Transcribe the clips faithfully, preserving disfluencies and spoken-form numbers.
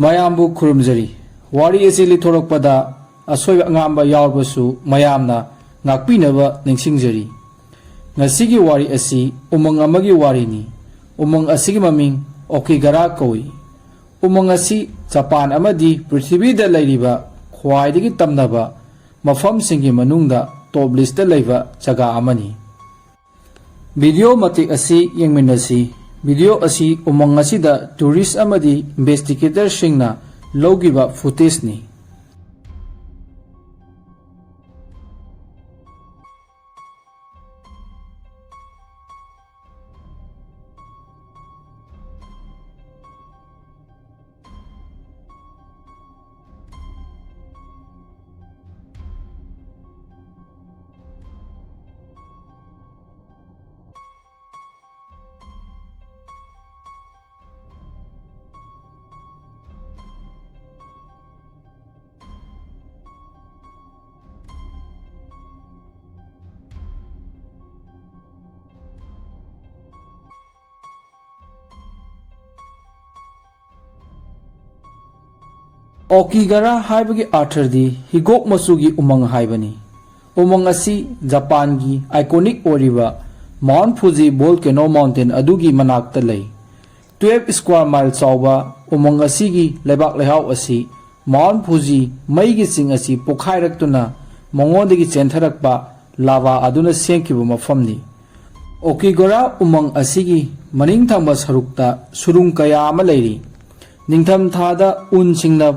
ꯃꯌꯥꯝꯕꯨ ꯈꯨꯔꯨꯝꯖꯔꯤ꯫ ꯋꯥꯔꯤ ꯑꯁꯤ ꯂꯤꯊꯣꯔꯛꯄꯗ ꯑꯁꯣꯏꯕ ꯑꯉꯥꯝꯕ ꯌꯥꯎꯔꯕꯁꯨ ꯃꯌꯥꯝꯅ ꯉꯥꯛꯄꯤꯅꯕ ꯅꯤꯡꯁꯤꯡꯖꯔꯤ꯫ ꯉꯁꯤꯒꯤ ꯋꯥꯔꯤ ꯑꯁꯤ ꯎꯃꯪ ꯑꯃꯒꯤ ꯋꯥꯔꯤꯅꯤ꯫ ꯎꯃꯪ ꯑꯁꯤꯒꯤ ꯃꯃꯤꯡ ꯑꯣꯀꯤꯒꯥꯔꯥ ꯀꯧꯏ꯫ ꯎꯃꯪ ꯑꯁꯤ ꯖꯄꯥꯟ ꯑꯃꯗꯤ ꯄ꯭ꯔꯤꯊꯤꯕꯤꯗ ꯂꯩꯔꯤꯕ ꯈ꯭ꯋꯥꯏꯗꯒꯤ ꯇꯝꯅꯕ ꯃꯐꯝꯁꯤꯡꯒꯤ ꯃꯅꯨꯡꯗ ꯇꯣꯞ ꯂꯤꯁꯇ ꯂꯩꯕ ꯖꯒꯥ ꯑꯃꯅꯤ꯫ ꯚꯤꯗꯤꯑꯣ ꯃꯇꯦꯛ ꯑꯁꯤ ꯌꯦꯡꯃꯤꯟꯅꯁꯤ꯫ ꯚꯤꯗꯤꯑꯣ ꯑꯁꯤ ꯎꯃꯪ ꯑꯁꯤꯗ ꯇꯨꯔꯤꯁ ꯑꯃꯗꯤ ꯏꯟꯚꯦꯁꯇꯤꯒꯦꯇꯔꯁꯤꯡꯅ ꯂꯧꯈꯤꯕ ꯐꯨꯇꯦꯖꯅꯤ꯫ ꯑꯣꯀꯤꯒꯥꯔꯥ ꯍꯥꯏꯕꯒꯤ ꯑꯥꯔꯊꯗꯤ ꯍꯤꯒꯣꯛ ꯃꯆꯨꯒꯤ ꯎꯃꯪ ꯍꯥꯏꯕꯅꯤ꯫ ꯎꯃꯪ ꯑꯁꯤ ꯖꯄꯥꯟꯒꯤ ꯑꯥꯏꯀꯣꯅꯤꯛ ꯑꯣꯏꯔꯤꯕ ꯃꯥꯎꯟꯠ ꯐꯨꯖꯤ ꯚꯣꯜꯀꯦꯅꯣ ꯃꯥꯎꯟꯇꯦꯟ ꯑꯗꯨꯒꯤ ꯃꯅꯥꯛꯇ ꯂꯩ꯫ ꯇꯨꯌꯦꯜꯐ ꯁ꯭ꯀ꯭ꯋꯥꯔ ꯃꯥꯏꯜ ꯆꯥꯎꯕ ꯎꯃꯪ ꯑꯁꯤꯒꯤ ꯂꯩꯕꯥꯛ ꯂꯩꯍꯥꯎ ꯑꯁꯤ ꯃꯥꯎꯟꯠ ꯐꯨꯖꯤ ꯃꯩꯒꯤ ꯆꯤꯡ ꯑꯁꯤ ꯄꯣꯈꯥꯏꯔꯛꯇꯨꯅ ꯃꯉꯣꯟꯗꯒꯤ ꯆꯦꯟꯊꯔꯛꯄ ꯂꯥꯚꯥ ꯑꯗꯨꯅ ꯁꯦꯝꯈꯤꯕ ꯃꯐꯝꯅꯤ꯫ ꯑꯣꯀꯤꯒꯣꯔꯥ ꯎꯃꯪ ꯑꯁꯤꯒꯤ ꯃꯅꯤꯡ ꯊꯪꯕ ꯁꯔꯨꯛꯇ ꯁꯨꯔꯨꯡ ꯀꯌꯥ ꯑꯃ ꯂꯩꯔꯤ꯫ ꯅꯤꯡꯊꯝ ꯊꯥꯗ ꯎꯟꯁꯤꯡꯅ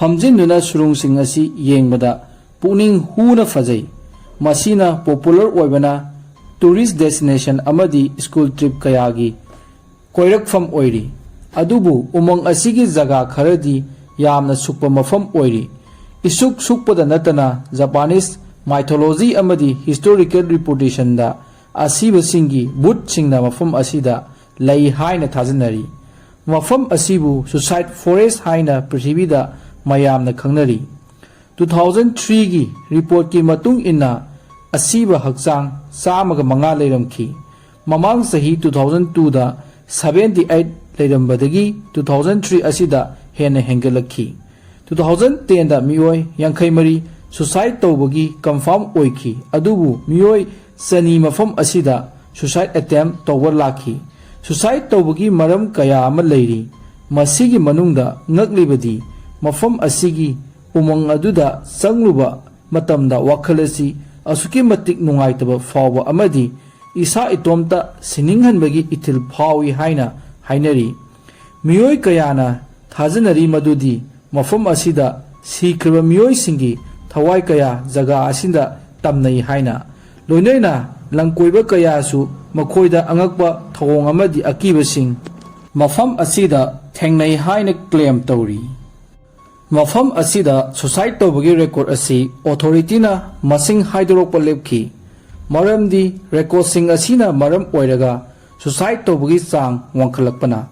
ꯐꯝꯖꯤꯟꯗꯨꯅ ꯁꯨꯔꯨꯡꯁꯤꯡ ꯑꯁꯤ ꯌꯦꯡꯕꯗ ꯄꯨꯛꯅꯤꯡ ꯍꯨꯅ ꯐꯖꯩ꯫ ꯃꯁꯤꯅ ꯄꯣꯄꯨꯂꯔ ꯑꯣꯏꯕꯅ ꯇꯨꯔꯤꯁ ꯗꯦꯁꯇꯤꯅꯦꯁꯟ ꯑꯃꯗꯤ ꯁ꯭ꯀꯨꯜ ꯇ꯭ꯔꯤꯞ ꯀꯌꯥꯒꯤ ꯀꯣꯏꯔꯛꯐꯝ ꯑꯣꯏꯔꯤ꯫ ꯑꯗꯨꯕꯨ ꯎꯃꯪ ꯑꯁꯤꯒꯤ ꯖꯒꯥ ꯈꯔꯗꯤ ꯌꯥꯝꯅ ꯁꯨꯛꯄ ꯃꯐꯝ ꯑꯣꯏꯔꯤ꯫ ꯏꯁꯨꯛ ꯁꯨꯛꯄꯗ ꯅꯠꯇꯅ ꯖꯄꯥꯅꯤꯁ ꯃꯥꯏꯊꯣꯂꯣꯖꯤ ꯑꯃꯗꯤ ꯍꯤꯁꯇꯣꯔꯤꯀꯦꯜ ꯔꯤꯄꯣꯔꯇꯦꯁꯟꯗ ꯑꯁꯤꯕꯁꯤꯡꯒꯤ ꯚꯨꯠꯁꯤꯡꯅ ꯃꯐꯝ ꯑꯁꯤꯗ ꯂꯩ ꯍꯥꯏꯅ ꯊꯥꯖꯅꯔꯤ꯫ ꯃꯐꯝ ꯑꯁꯤꯕꯨ ꯁꯨꯁꯥꯏꯠ ꯐꯣꯔꯦꯁ ꯍꯥꯏꯅ ꯄ꯭ꯔꯤꯊꯤꯕꯤꯗ ꯃꯌꯥꯝꯅ ꯈꯪꯅꯔꯤ꯫ ꯇꯨ ꯊꯥꯎꯖꯟ ꯊ꯭ꯔꯤꯒꯤ ꯔꯤꯄꯣꯔꯠꯀꯤ ꯃꯇꯨꯡ ꯏꯟꯅ ꯑꯁꯤꯕ ꯍꯛꯆꯥꯡ ꯆꯥꯝꯃꯒ ꯃꯉꯥ ꯂꯩꯔꯝꯈꯤ꯫ ꯃꯃꯥꯡ ꯆꯍꯤ ꯇꯨ ꯊꯥꯎꯖꯟ ꯇꯨꯗ ꯁꯚꯦꯟꯇꯤ ꯑꯩꯠ ꯂꯩꯔꯝꯕꯗꯒꯤ ꯇꯨ ꯊꯥꯎꯖꯟ ꯊ꯭ꯔꯤ ꯑꯁꯤꯗ ꯍꯦꯟꯅ ꯍꯦꯟꯒꯠꯂꯛꯈꯤ꯫ Two thousand ten ꯗ ꯃꯤꯑꯣꯏ ꯌꯥꯡꯈꯩ ꯃꯔꯤ suicide ꯇꯧꯕꯒꯤ confirm ꯑꯣꯏꯈꯤ, ꯑꯗꯨꯕꯨ ꯃꯤꯑꯣꯏ ꯆꯅꯤ ꯃꯐꯝ ꯑꯁꯤꯗ suicide attempt ꯇꯧꯕ ꯂꯥꯛꯈꯤ꯫ Suicide ꯇꯧꯕꯒꯤ ꯃꯔꯝ ꯀꯌꯥ ꯑꯃ ꯂꯩꯔꯤ꯫ ꯃꯁꯤꯒꯤ ꯃꯅꯨꯡꯗ ꯉꯛꯂꯤꯕꯗꯤ ꯃꯐꯝ ꯑꯁꯤꯒꯤ ꯎꯃꯪ ꯑꯗꯨꯗ ꯆꯪꯂꯨꯕ ꯃꯇꯝꯗ ꯋꯥꯈꯜ ꯑꯁꯤ ꯑꯁꯨꯛꯀꯤ ꯃꯇꯤꯛ ꯅꯨꯡꯉꯥꯏꯇꯕ ꯐꯥꯎꯕ ꯑꯃꯗꯤ ꯏꯁꯥ ꯏꯇꯣꯝꯇ ꯁꯤꯅꯤꯡꯍꯟꯕꯒꯤ ꯏꯊꯤꯜ ꯐꯥꯎꯏ ꯍꯥꯏꯅ ꯍꯥꯏꯅꯔꯤ꯫ ꯃꯤꯑꯣꯏ ꯀꯌꯥꯅ ꯊꯥꯖꯅꯔꯤ ꯃꯗꯨꯗꯤ ꯃꯐꯝ ꯑꯁꯤꯗ ꯁꯤꯈ꯭ꯔꯕ ꯃꯤꯑꯣꯏꯁꯤꯡꯒꯤ ꯊꯋꯥꯏ ꯀꯌꯥ ꯖꯒꯥ ꯑꯁꯤꯗ ꯇꯝꯅꯩ ꯍꯥꯏꯅ, ꯂꯣꯏꯅꯅ ꯂꯝꯀꯣꯏꯕ ꯀꯌꯥꯁꯨ ꯃꯈꯣꯏꯗ ꯑꯉꯛꯄ ꯊꯧꯑꯣꯡ ꯑꯃꯗꯤ ꯑꯀꯤꯕꯁꯤꯡ ꯃꯐꯝ ꯑꯁꯤꯗ ꯊꯦꯡꯅꯩ ꯍꯥꯏꯅ claim ꯇꯧꯔꯤ꯫ ꯃꯐꯝ ꯑꯁꯤꯗ suicide ꯇꯧꯕꯒꯤ record ꯑꯁꯤ authority ꯅ ꯃꯁꯤꯡ ꯍꯥꯏꯗꯣꯔꯛꯄ ꯂꯦꯞꯈꯤ, ꯃꯔꯝꯗꯤ record ꯁꯤꯡ ꯑꯁꯤꯅ ꯃꯔꯝ ꯑꯣꯏꯔꯒ suicide ꯇꯧꯕꯒꯤ ꯆꯥꯡ ꯋꯥꯡꯈꯠꯂꯛꯄꯅ꯫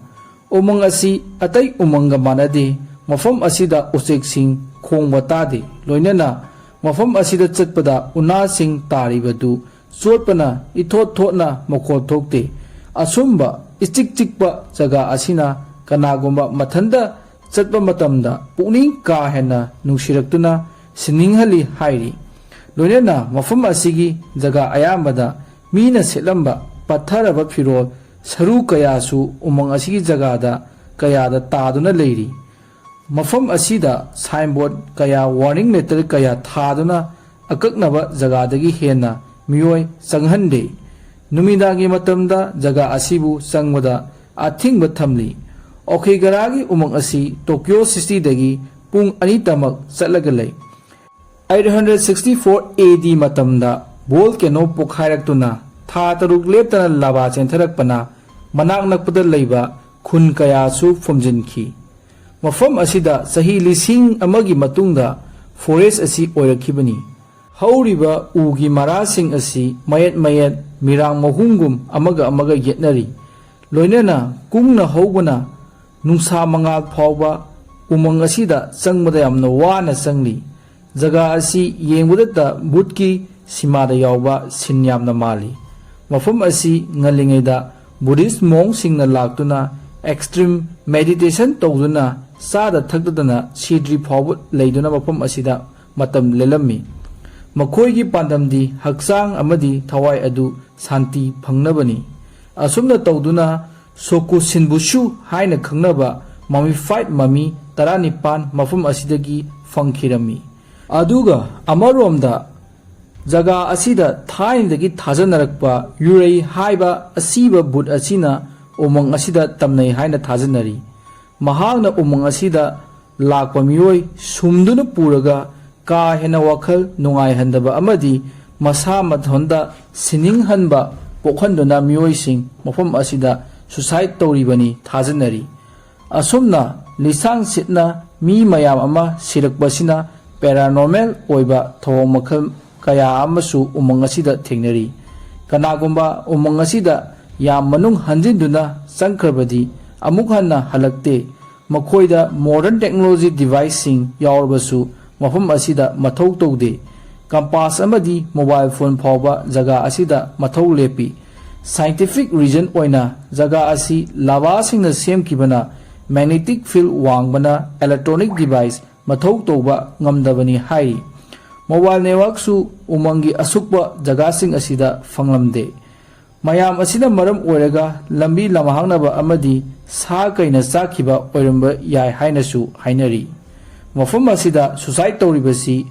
ꯎꯃꯪ ꯑꯁꯤ ꯑꯇꯩ ꯎꯃꯪꯒ ꯃꯥꯟꯅꯗꯦ꯫ ꯃꯐꯝ ꯑꯁꯤꯗ ꯎꯆꯦꯛꯁꯤꯡ ꯈꯣꯡꯕ ꯇꯥꯗꯦ, ꯂꯣꯏꯅꯅ ꯃꯐꯝ ꯑꯁꯤꯗ ꯆꯠꯄꯗ ꯎꯅꯥꯁꯤꯡ ꯇꯥꯔꯤꯕꯗꯨ ꯆꯣꯠꯄꯅ ꯏꯊꯣꯠ ꯊꯣꯠꯅ ꯃꯈꯣꯜ ꯊꯣꯛꯇꯦ꯫ ꯑꯁꯨꯝꯕ ꯏꯆꯤꯛ ꯆꯤꯛꯄ ꯖꯒꯥ ꯑꯁꯤꯅ ꯀꯅꯥꯒꯨꯝꯕ ꯃꯊꯟꯇ ꯆꯠꯄ ꯃꯇꯝꯗ ꯄꯨꯛꯅꯤꯡ ꯀꯥ ꯍꯦꯟꯅ ꯅꯨꯡꯁꯤꯔꯛꯇꯨꯅ ꯁꯤꯅꯤꯡꯍꯜꯂꯤ ꯍꯥꯏꯔꯤ꯫ ꯂꯣꯏꯅꯅ ꯃꯐꯝ ꯑꯁꯤꯒꯤ ꯖꯒꯥ ꯑꯌꯥꯝꯕꯗ ꯃꯤꯅ ꯁꯦꯠꯂꯝꯕ ꯄꯠꯊꯔꯕ ꯐꯤꯔꯣꯜ ꯁꯔꯨ ꯀꯌꯥꯁꯨ ꯎꯃꯪ ꯑꯁꯤꯒꯤ ꯖꯒꯥꯗ ꯀꯌꯥꯗ ꯇꯥꯗꯨꯅ ꯂꯩꯔꯤ꯫ ꯃꯐꯝ ꯑꯁꯤꯗ signboard ꯀꯌꯥ, warning letter ꯀꯌꯥ ꯊꯥꯗꯨꯅ ꯑꯀꯛꯅꯕ ꯖꯒꯥꯗꯒꯤ ꯍꯦꯟꯅ ꯃꯤꯑꯣꯏ ꯆꯪꯍꯟꯗꯦ꯫ ꯅꯨꯃꯤꯗꯥꯡꯒꯤ ꯃꯇꯝꯗ ꯖꯒꯥ ꯑꯁꯤꯕꯨ ꯆꯪꯕꯗ ꯑꯊꯤꯡꯕ ꯊꯝꯂꯤ꯫ ꯑꯣꯈꯤꯒꯥꯔꯥꯒꯤ ꯎꯃꯪ ꯑꯁꯤ ꯇꯣꯀꯤꯌꯣ ꯁꯤꯇꯤꯗꯒꯤ ꯄꯨꯡ ꯑꯅꯤꯇꯃꯛ ꯆꯠꯂꯒ ꯂꯩ꯫ Eight hundred sixty four A D ꯃꯇꯝꯗ volcano ꯄꯣꯈꯥꯏꯔꯛꯇꯨꯅ ꯊꯥ ꯇꯔꯨꯛ ꯂꯦꯞꯇꯅ lava ꯆꯦꯟꯊꯔꯛꯄꯅ ꯃꯅꯥꯛ ꯅꯛꯄꯗ ꯂꯩꯕ ꯈꯨꯟ ꯀꯌꯥꯁꯨ ꯐꯨꯝꯖꯤꯟꯈꯤ꯫ ꯃꯐꯝ ꯑꯁꯤꯗ ꯆꯍꯤ ꯂꯤꯁꯤꯡ ꯑꯃꯒꯤ ꯃꯇꯨꯡꯗ forest ꯑꯁꯤ ꯑꯣꯏꯔꯛꯈꯤꯕꯅꯤ꯫ ꯍꯧꯔꯤꯕ ꯎꯒꯤ ꯃꯔꯥꯁꯤꯡ ꯑꯁꯤ ꯃꯌꯦꯠ ꯃꯌꯦꯠ ꯃꯤꯔꯥꯡ ꯃꯍꯨꯝꯒꯨꯝ ꯑꯃꯒ ꯑꯃꯒ ꯌꯦꯠꯅꯔꯤ, ꯂꯣꯏꯅꯅ ꯀꯨꯡꯅ ꯍꯧꯕꯅ ꯅꯨꯡꯁꯥ ꯃꯉꯥꯜ ꯐꯥꯎꯕ ꯎꯃꯪ ꯑꯁꯤꯗ ꯆꯪꯕꯗ ꯌꯥꯝꯅ ꯋꯥꯅ ꯆꯪꯂꯤ꯫ ꯖꯒꯥ ꯑꯁꯤ ꯌꯦꯡꯕꯗꯇ ꯚꯨꯠꯀꯤ ꯁꯤꯃꯥꯗ ꯌꯥꯎꯕ scene ꯌꯥꯝꯅ ꯃꯥꯜꯂꯤ꯫ ꯃꯐꯝ ꯑꯁꯤ ꯉꯜꯂꯤꯉꯩꯗ Buddhist monk ꯁꯤꯡꯅ ꯂꯥꯛꯇꯨꯅ extreme meditation ꯇꯧꯗꯨꯅ ꯆꯥꯗ ꯊꯛꯇꯗꯅ ꯁꯤꯗ꯭ꯔꯤ ꯐꯥꯎꯕ ꯂꯩꯗꯨꯅ ꯃꯐꯝ ꯑꯁꯤꯗ ꯃꯇꯝ ꯂꯦꯜꯂꯝꯃꯤ꯫ ꯃꯈꯣꯏꯒꯤ ꯄꯥꯟꯗꯝꯗꯤ ꯍꯛꯆꯥꯡ ꯑꯃꯗꯤ ꯊꯋꯥꯏ ꯑꯗꯨ ꯁꯥꯟꯇꯤ ꯐꯪꯅꯕꯅꯤ꯫ ꯑꯁꯨꯝꯅ ꯇꯧꯗꯨꯅ ꯁꯣꯀꯨꯁꯤꯟꯕꯨꯁꯨ ꯍꯥꯏꯅ ꯈꯪꯅꯕ mummified mummy ꯇꯔꯥꯅꯤꯄꯥꯟ ꯃꯐꯝ ꯑꯁꯤꯗꯒꯤ ꯐꯪꯈꯤꯔꯝꯃꯤ꯫ ꯑꯗꯨꯒ ꯑꯃꯔꯣꯝꯗ ꯖꯒꯥ ꯑꯁꯤꯗ ꯊꯥꯏꯅꯗꯒꯤ ꯊꯥꯖꯅꯔꯛꯄ ꯌꯨꯔꯩ ꯍꯥꯏꯕ ꯑꯁꯤꯕ ꯕꯨꯠ ꯑꯁꯤꯅ ꯎꯃꯪ ꯑꯁꯤꯗ ꯇꯝꯅꯩ ꯍꯥꯏꯅ ꯊꯥꯖꯅꯔꯤ꯫ ꯃꯍꯥꯛꯅ ꯎꯃꯪ ꯑꯁꯤꯗ ꯂꯥꯛꯄ ꯃꯤꯑꯣꯏ ꯁꯨꯝꯗꯨꯅ ꯄꯨꯔꯒ ꯀꯥ ꯍꯦꯟꯅ ꯋꯥꯈꯜ ꯅꯨꯡꯉꯥꯏꯍꯟꯗꯕ ꯑꯃꯗꯤ ꯃꯁꯥ ꯃꯊꯟꯇ ꯁꯤꯅꯤꯡꯍꯟꯕ ꯄꯣꯛꯍꯟꯗꯨꯅ ꯃꯤꯑꯣꯏꯁꯤꯡ ꯃꯐꯝ ꯑꯁꯤꯗ suicide ꯇꯧꯔꯤꯕꯅꯤ ꯊꯥꯖꯅꯔꯤ꯫ ꯑꯁꯨꯝꯅ ꯂꯤꯁꯥꯡ ꯁꯤꯠꯅ ꯃꯤ ꯃꯌꯥꯝ ꯑꯃ ꯁꯤꯔꯛꯄꯁꯤꯅ paranormal ꯑꯣꯏꯕ ꯊꯧꯑꯣꯡ ꯃꯈꯜ ꯀꯌꯥ ꯑꯃꯁꯨ ꯎꯃꯪ ꯑꯁꯤꯗ ꯊꯦꯡꯅꯔꯤ꯫ ꯀꯅꯥꯒꯨꯝꯕ ꯎꯃꯪ ꯑꯁꯤꯗ ꯌꯥꯝ ꯃꯅꯨꯡ ꯍꯟꯖꯤꯟꯗꯨꯅ ꯆꯪꯈ꯭ꯔꯕꯗꯤ ꯑꯃꯨꯛ ꯍꯟꯅ ꯍꯜꯂꯛꯇꯦ꯫ ꯃꯈꯣꯏꯗ modern technology deviceꯁꯤꯡ ꯌꯥꯎꯔꯕꯁꯨ ꯃꯐꯝ ꯑꯁꯤꯗ ꯃꯊꯧ ꯇꯧꯗꯦ꯫ Compass ꯑꯃꯗꯤ mobile phone ꯐꯥꯎꯕ ꯖꯒꯥ ꯑꯁꯤꯗ ꯃꯊꯧ ꯂꯦꯞꯄꯤ꯫ Scientific reason ꯑꯣꯏꯅ ꯖꯒꯥ ꯑꯁꯤ lavaꯁꯤꯡꯅ ꯁꯦꯝꯈꯤꯕꯅ magnetic field ꯋꯥꯡꯕꯅ electronic device ꯃꯊꯧ ꯇꯧꯕ ꯉꯝꯗꯕꯅꯤ ꯍꯥꯏꯔꯤ꯫ Mobile networkꯁꯨ ꯎꯃꯪꯒꯤ ꯑꯁꯨꯛꯄ ꯖꯒꯥꯁꯤꯡ ꯑꯁꯤꯗ ꯐꯪꯂꯝꯗꯦ꯫ ꯃꯌꯥꯝ ꯑꯁꯤꯅ ꯃꯔꯝ ꯑꯣꯏꯔꯒ ꯂꯝꯕꯤ ꯂꯝꯍꯥꯡꯅꯕ ꯑꯃꯗꯤ ꯁꯥ ꯀꯩꯅ ꯆꯥꯈꯤꯕ ꯑꯣꯏꯔꯝꯕ ꯌꯥꯏ ꯍꯥꯏꯅꯁꯨ ꯍꯥꯏꯅꯔꯤ꯫ ꯃꯐꯝ ꯑꯁꯤꯗ suicide ꯇꯧꯔꯤꯕꯁꯤ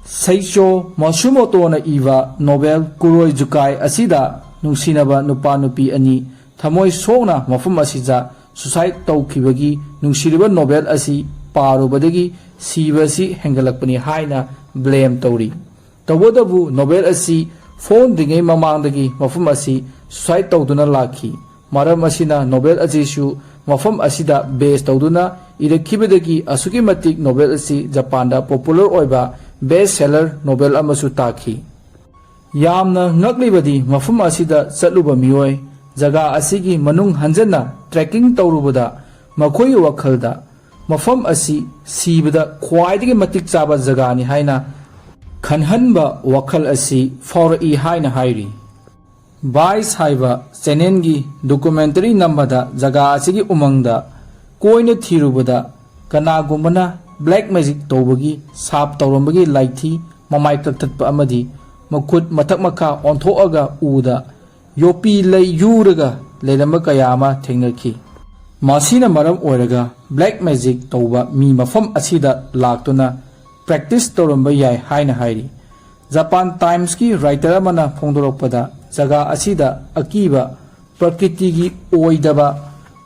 ꯁꯩꯆꯣ ꯃꯥꯁꯨꯃꯣꯇꯣꯅ ꯏꯕ novel ꯀꯨꯔꯣꯏ ꯖꯨꯀꯥꯏ ꯑꯁꯤꯗ ꯅꯨꯡꯁꯤꯅꯕ ꯅꯨꯄꯥ ꯅꯨꯄꯤ ꯑꯅꯤ ꯊꯃꯣꯏ ꯁꯣꯛꯅ ꯃꯐꯝ ꯑꯁꯤꯗ suicide ꯇꯧꯈꯤꯕꯒꯤ ꯅꯨꯡꯁꯤꯔꯤꯕ novel ꯑꯁꯤ ꯄꯥꯔꯨꯕꯗꯒꯤ ꯁꯤꯕ ꯑꯁꯤ ꯍꯦꯟꯒꯠꯂꯛꯄꯅꯤ ꯍꯥꯏꯅ blame ꯇꯧꯔꯤ꯫ ꯇꯧꯕꯇꯕꯨ novel ꯑꯁꯤ ꯐꯣꯡꯗ꯭ꯔꯤꯉꯩ ꯃꯃꯥꯡꯗꯒꯤ ꯃꯐꯝ ꯑꯁꯤ suicide ꯇꯧꯗꯨꯅ ꯂꯥꯛꯈꯤ꯫ ꯃꯔꯝ ꯑꯁꯤꯅ novel ꯑꯁꯤꯁꯨ ꯃꯐꯝ ꯑꯁꯤꯗ base ꯇꯧꯗꯨꯅ ꯏꯔꯛꯈꯤꯕꯗꯒꯤ ꯑꯁꯨꯛꯀꯤ ꯃꯇꯤꯛ novel ꯑꯁꯤ ꯖꯄꯥꯟꯗ popular ꯑꯣꯏꯕ best seller novel ꯑꯃꯁꯨ ꯇꯥꯈꯤ꯫ ꯌꯥꯝꯅ ꯉꯛꯂꯤꯕꯗꯤ ꯃꯐꯝ ꯑꯁꯤꯗ ꯆꯠꯂꯨꯕ ꯃꯤꯑꯣꯏ ꯖꯒꯥ ꯑꯁꯤꯒꯤ ꯃꯅꯨꯡ ꯍꯟꯖꯟꯅ trekking ꯇꯧꯔꯨꯕꯗ ꯃꯈꯣꯏꯒꯤ ꯋꯥꯈꯜꯗ ꯃꯐꯝ ꯑꯁꯤ ꯁꯤꯕꯗ ꯈ꯭ꯋꯥꯏꯗꯒꯤ ꯃꯇꯤꯛ ꯆꯥꯕ ꯖꯒꯥꯅꯤ ꯍꯥꯏꯅ ꯈꯟꯍꯟꯕ ꯋꯥꯈꯜ ꯑꯁꯤ ꯐꯥꯎꯔꯛꯏ ꯍꯥꯏꯅ ꯍꯥꯏꯔꯤ꯫ Vice ꯍꯥꯏꯕ channelꯒꯤ documentary ꯅꯝꯕꯗ ꯖꯒꯥ ꯑꯁꯤꯒꯤ ꯎꯃꯪꯗ ꯀꯣꯏꯅ ꯊꯤꯔꯨꯕꯗ ꯀꯅꯥꯒꯨꯝꯕꯅ black magic ꯇꯧꯕꯒꯤ ꯁꯥꯞ ꯇꯧꯔꯝꯕꯒꯤ ꯂꯥꯏꯊꯤ, ꯃꯃꯥꯏ ꯀꯛꯊꯠꯄ ꯑꯃꯗꯤ ꯃꯈꯨꯠ ꯃꯊꯛ ꯃꯈꯥ ꯑꯣꯟꯊꯣꯛꯑꯒ ꯎꯗ ꯌꯣꯄꯤ ꯂꯩ ꯌꯨꯔꯒ ꯂꯩꯔꯝꯕ ꯀꯌꯥ ꯑꯃ ꯊꯦꯡꯅꯈꯤ꯫ ꯃꯁꯤꯅ ꯃꯔꯝ ꯑꯣꯏꯔꯒ black magic ꯇꯧꯕ ꯃꯤ ꯃꯐꯝ ꯑꯁꯤꯗ ꯂꯥꯛꯇꯨꯅ practice ꯇꯧꯔꯝꯕ ꯌꯥꯏ ꯍꯥꯏꯅ ꯍꯥꯏꯔꯤ꯫ ꯖꯄꯥꯟ ꯇꯥꯏꯝꯁꯀꯤ writer ꯑꯃꯅ ꯐꯣꯡꯗꯣꯔꯛꯄꯗ, ꯖꯒꯥ ꯑꯁꯤꯗ ꯑꯀꯤꯕ ꯄ꯭ꯔꯀ꯭ꯔꯤꯇꯤꯒꯤ ꯑꯣꯏꯗꯕ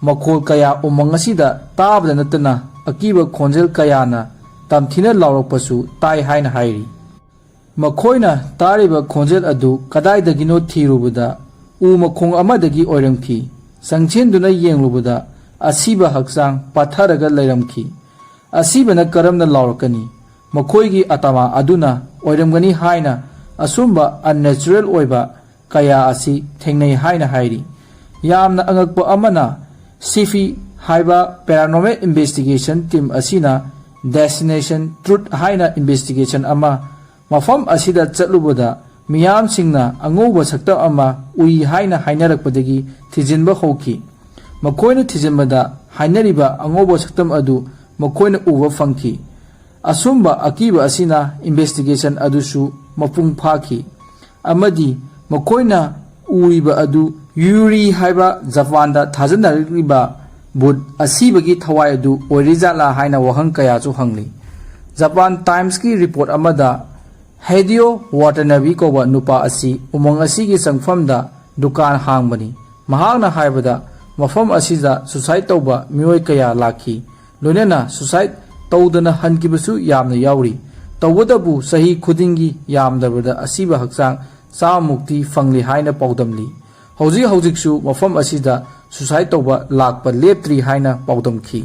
ꯃꯈꯣꯜ ꯀꯌꯥ ꯎꯃꯪ ꯑꯁꯤꯗ ꯇꯥꯕꯗ ꯅꯠꯇꯅ ꯑꯀꯤꯕ ꯈꯣꯟꯖꯦꯜ ꯀꯌꯥꯅ ꯇꯝꯊꯤꯅ ꯂꯥꯎꯔꯛꯄꯁꯨ ꯇꯥꯏ ꯍꯥꯏꯅ ꯍꯥꯏꯔꯤ꯫ ꯃꯈꯣꯏꯅ ꯇꯥꯔꯤꯕ ꯈꯣꯟꯖꯦꯜ ꯑꯗꯨ ꯀꯗꯥꯏꯗꯒꯤꯅꯣ ꯊꯤꯔꯨꯕꯗ ꯎ ꯃꯈꯣꯡ ꯑꯃꯗꯒꯤ ꯑꯣꯏꯔꯝꯈꯤ꯫ ꯆꯪꯁꯤꯟꯗꯨꯅ ꯌꯦꯡꯂꯨꯕꯗ ꯑꯁꯤꯕ ꯍꯛꯆꯥꯡ ꯄꯠꯊꯔꯒ ꯂꯩꯔꯝꯈꯤ꯫ ꯑꯁꯤꯕꯅ ꯀꯔꯝꯅ ꯂꯥꯎꯔꯛꯀꯅꯤ? ꯃꯈꯣꯏꯒꯤ ꯑꯇꯃꯥ ꯑꯗꯨꯅ ꯑꯣꯏꯔꯝꯒꯅꯤ ꯍꯥꯏꯅ ꯑꯁꯨꯝꯕ unnatural ꯑꯣꯏꯕ ꯀꯌꯥ ꯑꯁꯤ ꯊꯦꯡꯅꯩ ꯍꯥꯏꯅ ꯍꯥꯏꯔꯤ꯫ ꯌꯥꯝꯅ ꯑꯉꯛꯄ ꯑꯃꯅ, ꯁꯤꯐꯤ ꯍꯥꯏꯕ paranormal investigation team ꯑꯁꯤꯅ Destination Truth ꯍꯥꯏꯅ investigation ꯑꯃ ꯃꯐꯝ ꯑꯁꯤꯗ ꯆꯠꯂꯨꯕꯗ ꯃꯤꯌꯥꯝꯁꯤꯡꯅ ꯑꯉꯧꯕ ꯁꯛꯇꯝ ꯑꯃ ꯎꯏ ꯍꯥꯏꯅ ꯍꯥꯏꯅꯔꯛꯄꯗꯒꯤ ꯊꯤꯖꯤꯟꯕ ꯍꯧꯈꯤ꯫ ꯃꯈꯣꯏꯅ ꯊꯤꯖꯤꯟꯕꯗ ꯍꯥꯏꯅꯔꯤꯕ ꯑꯉꯧꯕ ꯁꯛꯇꯝ ꯑꯗꯨ ꯃꯈꯣꯏꯅ ꯎꯕ ꯐꯪꯈꯤ꯫ ꯑꯁꯨꯝꯕ ꯑꯀꯤꯕ ꯑꯁꯤꯅ investigation ꯑꯗꯨꯁꯨ ꯃꯄꯨꯡ ꯐꯥꯈꯤ, ꯑꯃꯗꯤ ꯃꯈꯣꯏꯅ ꯎꯔꯤꯕ ꯑꯗꯨ ꯌꯨꯔꯤ ꯍꯥꯏꯕ ꯖꯄꯥꯟꯗ ꯊꯥꯖꯅꯔꯤꯕ ꯚꯨꯠ ꯑꯁꯤꯕꯒꯤ ꯊꯋꯥꯏ ꯑꯗꯨ ꯑꯣꯏꯔꯤꯖꯥꯠꯂꯥ ꯍꯥꯏꯅ ꯋꯥꯍꯪ ꯀꯌꯥꯁꯨ ꯍꯪꯂꯤ꯫ ꯖꯄꯥꯟ ꯇꯥꯏꯝꯁꯀꯤ report ꯑꯃꯗ ꯍꯦꯗꯤꯑꯣ ꯋꯥꯇꯅꯥꯕꯤ ꯀꯧꯕ ꯅꯨꯄꯥ ꯑꯁꯤ ꯎꯃꯪ ꯑꯁꯤꯒꯤ ꯆꯪꯐꯝꯗ ꯗꯨꯀꯥꯟ ꯍꯥꯡꯕꯅꯤ꯫ ꯃꯍꯥꯛꯅ ꯍꯥꯏꯕꯗ, ꯃꯐꯝ ꯑꯁꯤꯗ suicide ꯇꯧꯕ ꯃꯤꯑꯣꯏ ꯀꯌꯥ ꯂꯥꯛꯈꯤ, ꯂꯣꯏꯅꯅ suicide ꯇꯧꯗꯅ ꯍꯟꯈꯤꯕꯁꯨ ꯌꯥꯝꯅ ꯌꯥꯎꯔꯤ꯫ ꯇꯧꯕꯇꯕꯨ ꯆꯍꯤ ꯈꯨꯗꯤꯡꯒꯤ ꯌꯥꯝꯗ꯭ꯔꯕꯗ ꯑꯁꯤꯕ ꯍꯛꯆꯥꯡ ꯆꯥꯝꯃꯃꯨꯛꯇꯤ ꯐꯪꯂꯤ ꯍꯥꯏꯅ ꯄꯥꯎꯗꯝꯂꯤ꯫ ꯍꯧꯖꯤꯛ ꯍꯧꯖꯤꯛꯁꯨ ꯃꯐꯝ ꯑꯁꯤꯗ suicide ꯇꯧꯕ ꯂꯥꯛꯄ ꯂꯦꯞꯇ꯭ꯔꯤ ꯍꯥꯏꯅ ꯄꯥꯎꯗꯝꯈꯤ꯫